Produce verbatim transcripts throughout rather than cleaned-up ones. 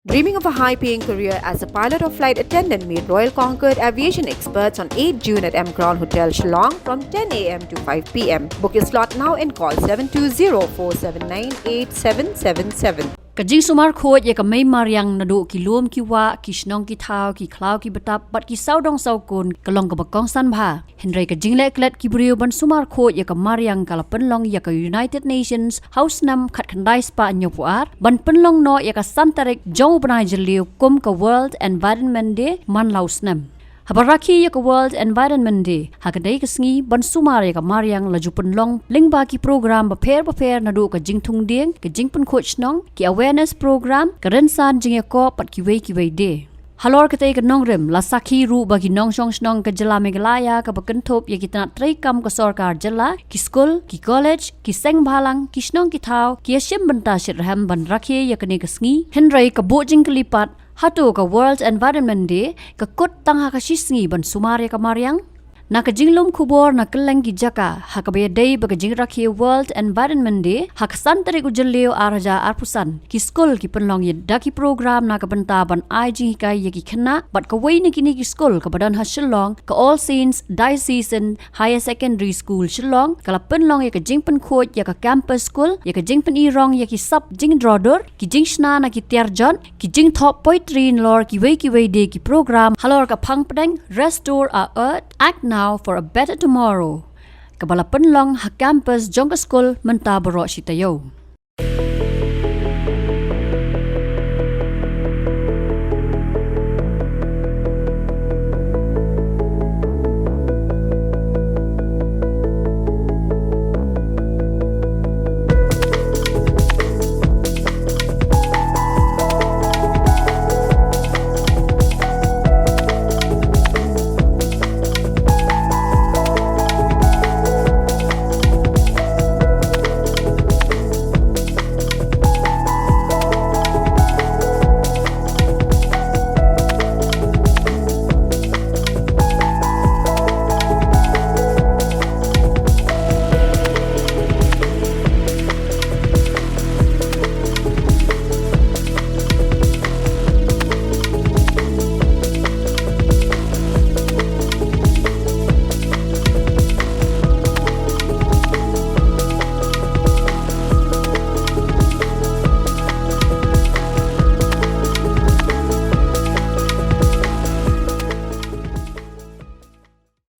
Dreaming of a high paying career as a pilot or flight attendant? Meet Royal Concord aviation experts on eighth June at M Crown Hotel, Shillong from ten a m to five p m. Book your slot now and call seven two zero four seven nine eight seven seven seven. Ka jingsumar khuid ïa ka mei mariang naduh ki lum ki wah, ki shnong ki thaw, ki khlaw ki btap, bad ki sawdong sawkun, ka long kaba kongsan bha. Hynrei ka jingleh klet ki briew ban sumar khuid ïa ka mariang ka la pynlong ïa ka United Nations ha u snem khatkhyndai spah hynñiewphew ar, ban pynlong noh ïa ka san tarik jong u bnai Jylliew kum ka World Environment Day man la u snem. Haba rakhe ïa ka World Environment Day, ha kane ka sngi ban sumar ïa ka mariang la ju pynlong lyngba ki program bapher bapher naduh ka jingthung dieng, ka jingpynkhuid shnong, ki awareness program, ka rynsan jingïakob bad kiwei kiwei de. Halor katei ka nongrim, la sakhi ruh ba ki nongshong shnong ka jylla Meghalaya kaba kynthup ïa ki tnat treikam ka sorkar jylla, ki skul, ki college, ki seng bhalang, ki shnong ki thaw, ki ïashim bynta shitrhem ban rakhe ïa kane ka sngi. Hynrei ka buh jingkylli pat, hato ka World Environment Day ka kut tang ha ka shisngi ban sumar ïa ka mariang? Na ka jinglum khubor na kylleng ki jaka, ha kaba ïadei bad ka jingrakhe World Environment Day ha ka san tarik u Jylliew ar hajar arphew san, ki skul ki pynlong ïa da ki program na ka bynta ban ai jinghikai ïa ki khynnah, bad kawei na kine ki skul kaba don ha Shillong, ka All Saints Diocesan Higher Secondary School Shillong, ka la pynlong ïa ka jingpynkhuid ïa ka campus school, ïa ka jingpyni rong ïa ki sap jingdro dur, ki jingshna na ki tiar jot, ki jingthop poetry nalor kiwei kiwei de ki program halor ka phang pdeng Restore Our Earth, Act Now for a Better Tomorrow, kaba la pynlong ha campus jong ka skul mynta baroh shi taïew.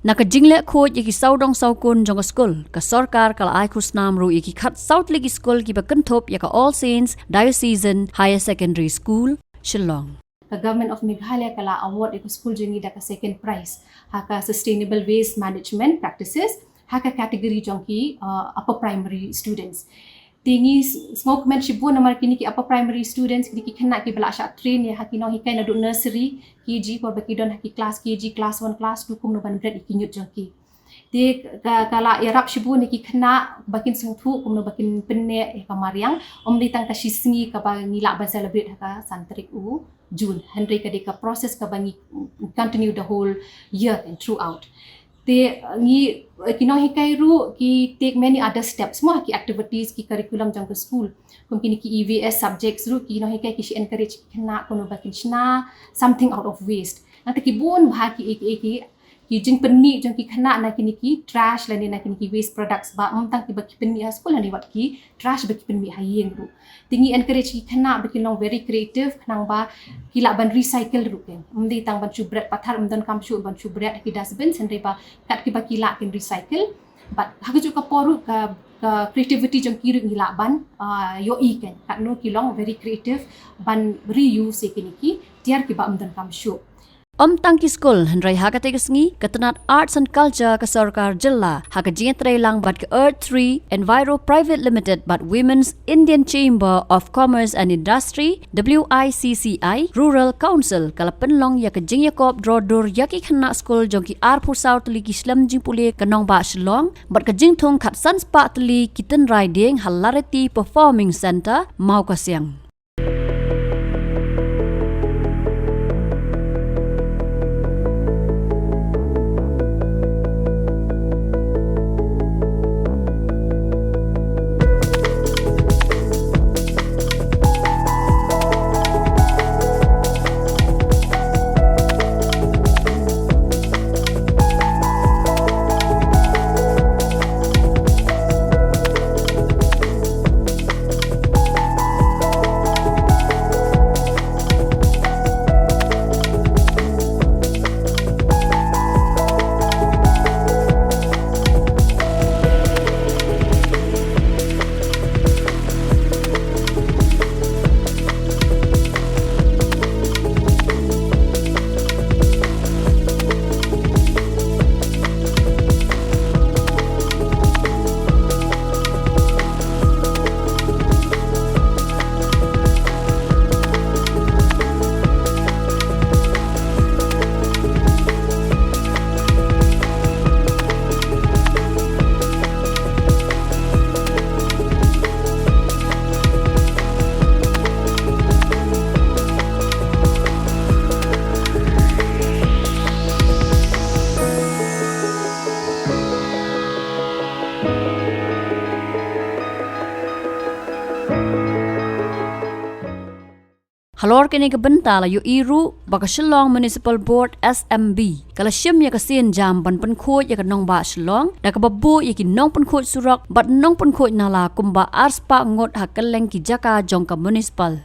Na ka jingleh khuid ïa ki sawdong sawkun jong ka skul, ka sorkar ka la ai khusnam ruh ïa ki khatsaw tylli ki skul kiba kynthup ïa ka All Saints Diocesan Higher Secondary School, Shillong. Ka Government of Meghalaya ka la award ïa ka skul jong ngi da ka second prize ha ka Sustainable Waste Management Practices ha ka category jong ki, uh, upper primary students. Te ngi s-, sngewkmen shibun namar kine ki upper primary students, kine ki khynnah kiba la shah train ïa ha ki nonghikai naduh nursery, K G, por ba ki don ha ki class K G, class one, class two, kumno ban bret ïa ki ñiut jong ki. Te ka, ka la ïarap shibun ïa ki khynnah ba kin sngewthuh kumno ba kin pynneh ïa ka mariang, ym dei tang ka shisngi kaba ngi lah ban celebrate ha ka san tarik u June. Hynrei ka dei ka process kaba ngi continue the whole year and throughout. Te, uh, ngi, uh, ki nonghikai ruh ki take many other steps mo ha ki activities, ki curriculum jong ka school. Kum kine ki E V S subjects ruh ki nonghikai ki shi encourage ki khynnah kumno ba kin shna something out of waste. Nangta ki bun bha ki, ki, ki, ki jingpynmih jong ki khynnah na kine ki trash lane na kine ki waste products, ba ym tang kiba ki pynmih ha school, lane wat ki trash ba ki pynmih ha ïing ruh. Te ngi encourage ki khynnah ba kin long very creative, khnang ba ki lah ban recycle ruh kein. Ym dei tang ban shu bret pathar, ym donkam shuh ban shu bret ha ki dustbin, hynrei ba kat kiba ki lah kin recycle. Bad ha kajuh ka por ruh ka, ka creativity jong ki ruh ngi lah ban, ah, ïohi kein. Katno ki long very creative ban reuse ïa kine ki tiar kiba ym donkam shuh. Ym tang ki skul, hynrei ha katei ka sngi, ka tnat Arts and Culture ka sorkar jylla, ha ka jingïatreilang bad ka Earth Tree Enviro Private Limited bad Women's Indian Chamber of Commerce and Industry, W I C C I, Rural Council, ka la pynlong ïa ka jingïakob dro dur ïa ki khynnah skul jong ki arphew saw tylli ki slem jingpule ka nongbah Shillong, bad ka jingthung khatsan spah tylli ki tynrai dieng ha Lariti Performing Centre, Mawkasiang. Halor kane ka bynta la ïohi ruh ba ka Shillong Municipal Board, S M B, ka la shim ïa ka sienjam ban pynkhuid ïa ka nongbah Shillong da kaba buh ïa ki nongpynkhuid surok bad nongpynkhuid nala kumba arspah ngut ha kylleng ki jaka jong ka municipal.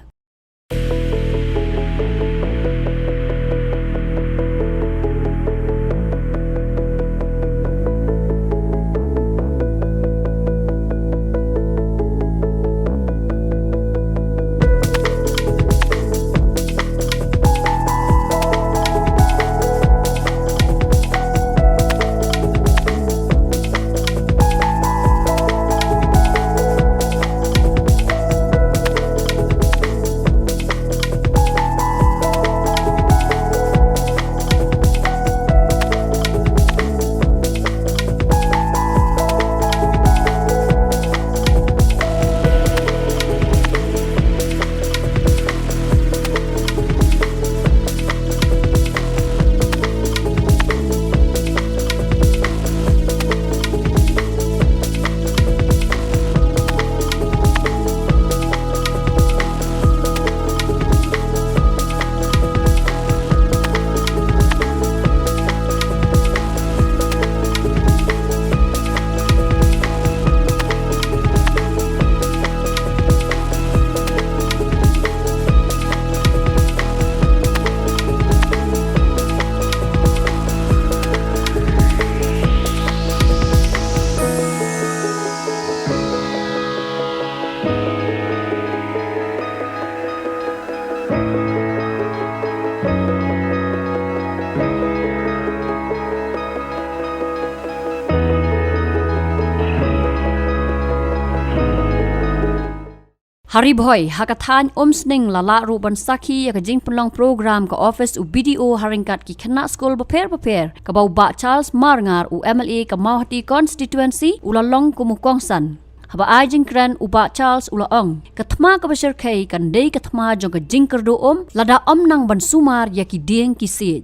Ha Ri Bhoi, ha ka thaiñ Umsning la lah ruh ban sakhi ïa ka jingpynlong program ka office u B D O ha ryngkat ki khynnah skul bapher bapher, kaba u Bah Charles Marngar, u M L A ka Mawhati Constituency, u la long kum u kongsan. Haba ai jingkren, u Bah Charles u la ong, ka thma kaba shyrkhei kan dei ka thma jong ka jingkyrduh um, lada ym nang ban sumar ïa ki dieng ki siej.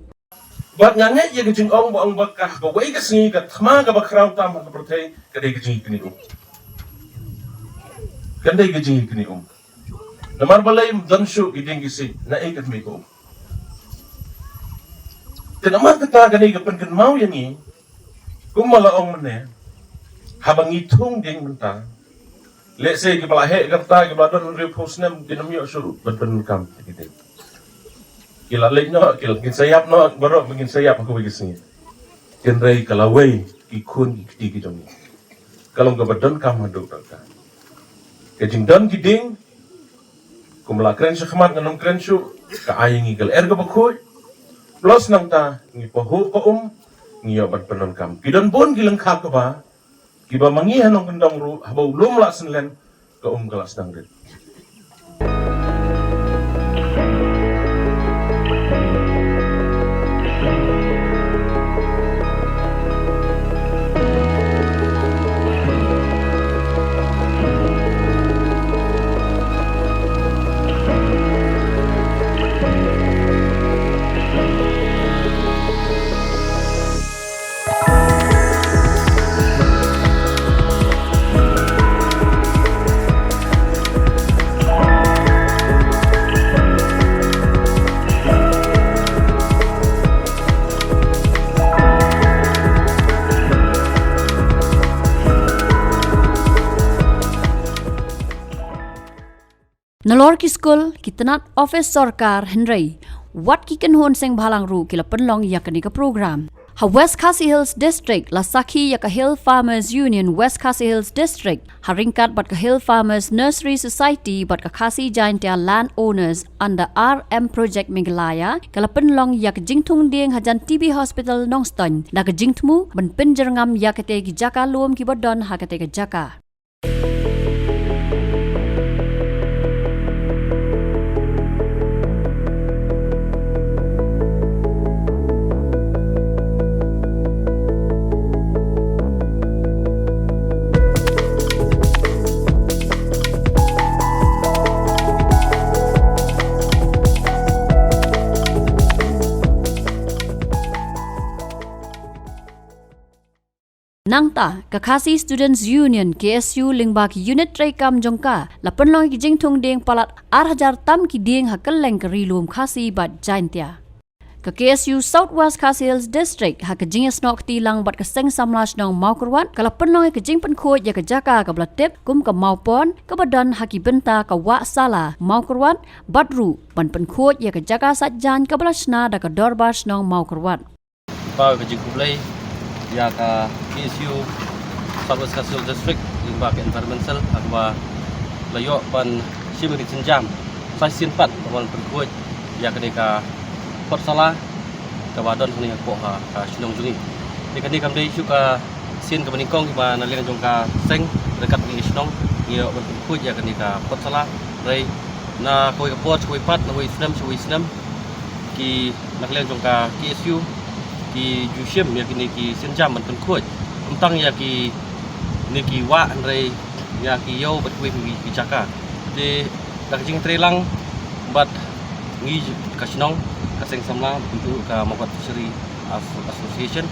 Bad nga ngeit ïa ka jingong ba ong ba ka, kawei ka sngi ka thma kaba khraw tam ha ka pyrthei ka dei ka jingïaknieh um. Ka dei ka jingïaknieh um. Namar balei ym don shuh ki dieng ki siej, naei ka thma ka um. Te namar kata ka dei ka pynkynmaw ïa ngi, kumba la ong mynne, haba ngi thung dieng mynta, lehse kiba la heh ka rta, kiba la don hynriewphew snem, kin ym ïoh shuh ban pyndonkam ïa ki dieng. Ki la leit noh, ki la, kin sa ïap noh baroh, kin sa ïap ha kawei ka sngi. Hynrei ka lawei ki khun ki kti ki jong ngi. Ka long kaba donkam haduh katta. Ka jingdon ki dieng, kum la kren shakhmat ngan ym kren shuh, ka ai ngi ka lyer kaba khuid. Plus nangta ngi pahuh ka um, ngi ïoh ban pyndonkam. Ki don bun ki lyngkha kaba, kiba ma ngi ha nongkyndong ruh, haba u lum la synlen, ka um ka la sdang rit. Nalor ki skul, ki tnat office sorkar hynrei wat ki kynhun seng bhalang ruh ki la pynlong ïa kane ka program. Ha West Khasi Hills District la sakhi ïa ka Hill Farmers Union West Khasi Hills District, ha ryngkat bad ka Hill Farmers Nursery Society bad ka Khasi Jaintia Land Owners under R M Project Meghalaya, ka la pynlong ïa ka jingthung dieng hajan T B Hospital Nongstoiñ, da ka jingthmu ban pynjyrngam ïa kata ki jaka lum kiba don ha kata ka jaka. Nangta, ka Khasi Students Union, K S U, lyngba ki unit treikam jong ka, la pynlong ïa ki jingthung dieng palat ar hajar tam ki dieng ha kylleng ka Ri Lum Khasi bad Jaintia. Ka K S U South West Khasi Hills District, ha ka jingïasnoh kti lang bad ka Seng Samla Shnong Mawkyrwat, ka la pynlong ïa ka jingpynkhuid ïa ka jaka kaba la tip kum ka Mawpon, kaba don ha ki bynta ka Wah Sala Mawkyrwat, bad ruh ban pynkhuid ïa ka jaka saitjaiñ kaba la shna da ka Dorbar Shnong Mawkyrwat. Ba ka jingkhublei ïa ka K S U South West Khasi Hills District lyngba ka Environment Cell, ha kaba la ïoh ban shim ïa ka sienjam sa shisien pat ban pynkhuid ïa kane ka Pot Sala kaba don hangne hapoh ka, ka shnong jong ngi. Te kane kam dei shuh ka sien kaba nyngkong ba na liang jong ka seng ryngkat bad ka shnong ngi ïoh ban pynkhuid ïa kane ka Pot Sala. Hynrei na kawei ka por sha kawei pat, na kawei snem sha kawei snem, ki na ka liang jong ka K S U ki ju shim ïa kine ki sienjam ban pynkhuid, ym tang ïa kine ki wah hynrei ïa ki ïew bad kiwei kiwei ki jaka. Te da ka jingtrei lang bad ngi ka shnong, ka Seng Samla, bad ka Mawkyrwat Fishery As-, Association.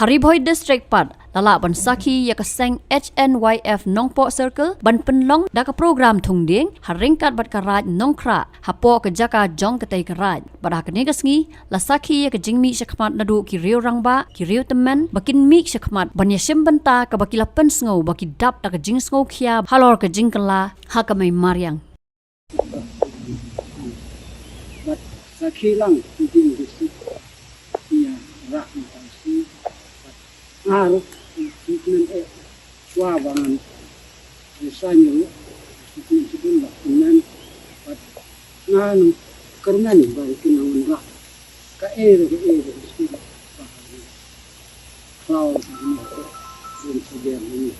Ha Ri Bhoi District pat, la lah ban sakhi ïa ka seng H N Y F Nongpoh Circle ban pynlong da ka program thung dieng ha ryngkat bad ka Raid Nongkhrah hapoh ka jaka jong katei ka Raid. Bad ha kane ka sngi la sakhi ïa ka jingmih shakhmat naduh ki riew rangbah, ki riew tymmen ba kin mih shakhmat ban ïashim bynta kaba ki la pynsngew ba ki dap da ka jingsngewkhia halor ka jingkylla ha ka mei mariang. Bad sakhi lang ki jingdiskusi ïa rah, ïa tang shi. Bad nga ruh ki kmen eh shuwa ba ngan resign ruh ki kmen shi dun ba kmen. Bad nga nang kyrmen ba ki nang wanrah kaei ruh kaei ruh shi dun ba khlaw ba ngan ruh dun shi dun.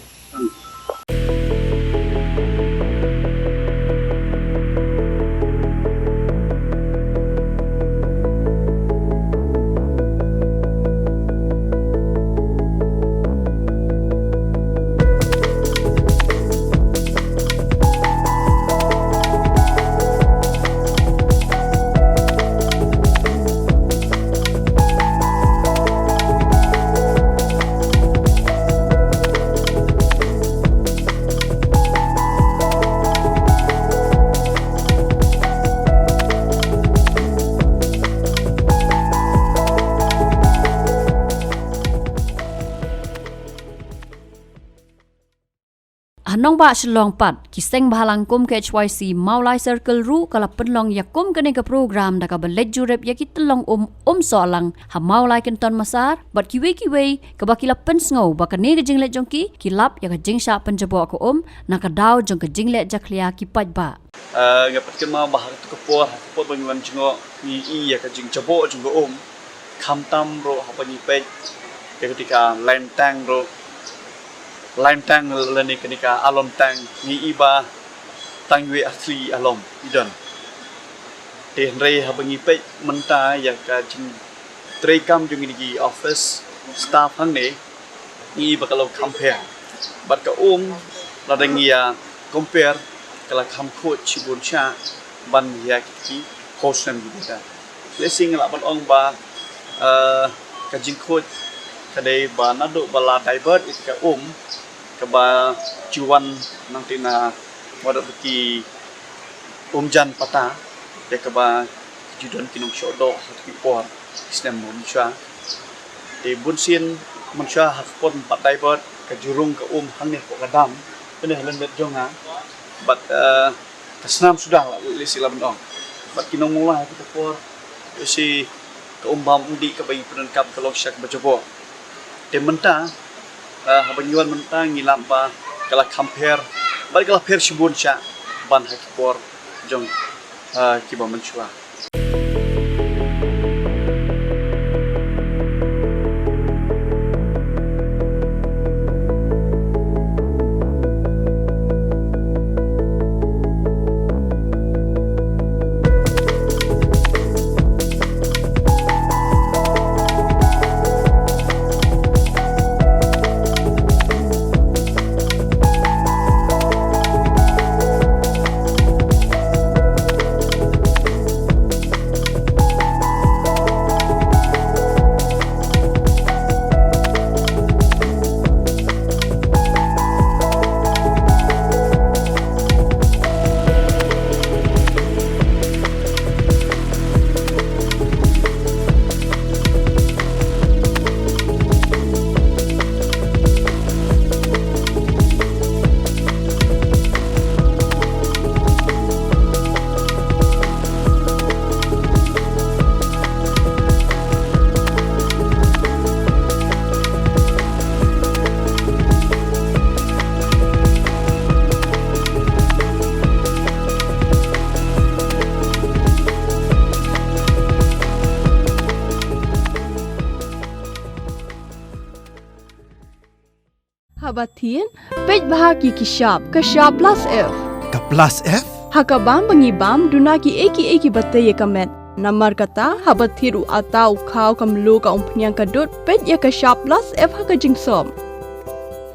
Ha nongbah Shillong pat, ki seng bhalang kum ka H Y C Mawlai Circle ruh ka la pynlong ïa kum kane ka program da kaba leit jurip ïa ki tyllong um, um sohlang ha Mawlai Kynton Massar bad kiwei kiwei kaba ki la pynsngew ba kane ka jingleit jong ki, ki lap ïa ka jingshah pynjaboh ka um na ka daw jong ka jingleh jakhlia ki paidbah. Eh, nga pat kynmaw ba ha katu ka por, ha ka por ba ngi wan jngoh, ngi i ïa ka jingjaboh jong ka um, khamtam ruh haba ngi peit ïa kata ka lain tank ruh, lain tank lane kane ka alon tank, ngi i ba tang iwei ar tylli alon i don. Te hynrei haba ngi peit mynta ïa ka jingtreikam jong ngi ki office staff hangne, ngi i ba ka long kham pher. Bad ka um, lada ngi ïa compare, ka la kham khuid shibun shah ban ïa ki, ki khos nam ki kita. Lehse nga lah ban ong ba, eh, ka jingkhuid ka dei ba naduh ba la divert ïa ka um kaba ju wan nangta na wadok ki um jan pata, ïa kaba ju don ki nongshong doh ha ki por ki snem mynshuwa. Te bunsien mynshuwa ha ka por ba divert ka ju rung ka um hangne hapoh ka dam, pyneh ha lyndet jong nga. Bad, eh, ka snam suda lah, lehse lah ban ong. Bad ki nongmawlai ha kita por, lehse ka um bam um dih kaba i pyndonkam ka long sha kaba jaboh. Te mynta Ah, haba ngi wan mynta ngi lap ba ka la kham pher, bad ka la pher shibun shah ban ha ki por jong, ah, kiba mynshuwa. Haba thied, peit bha ki ki shap, ka shap plus F. Ka plus F? Ha ka bam ba ngi bam, duna ki ei ki ei kiba tei ïa ka met. Namar kata, haba thied u atta, u khaw, ka mluh, ka umphniang, ka dud, peit ïa ka shap plus F ha ka jingsop.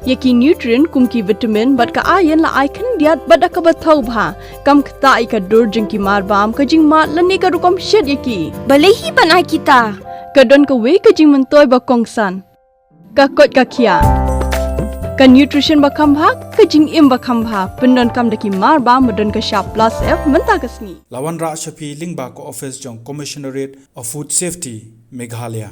Ïa ki nutrient kum ki vitamin bad ka iron la ai khyndiat bad da kaba thaw bha. Kam ktah ïa ka dur jong ki marbam, ka jingmad lane ka rukom shet ïa ki. Balei hi ban ai kita? Ka don kawei ka jingmyntoi ba kongsan. Ka koit ka khiah. Ka nutrition ba kham bha, ka jingim ba kham bha. Pyndonkam da ki marbam ba don ka shap plus F mynta ka sngi. La wanrah sha phi lyngba ka office jong Commissionerate of Food Safety, Meghalaya.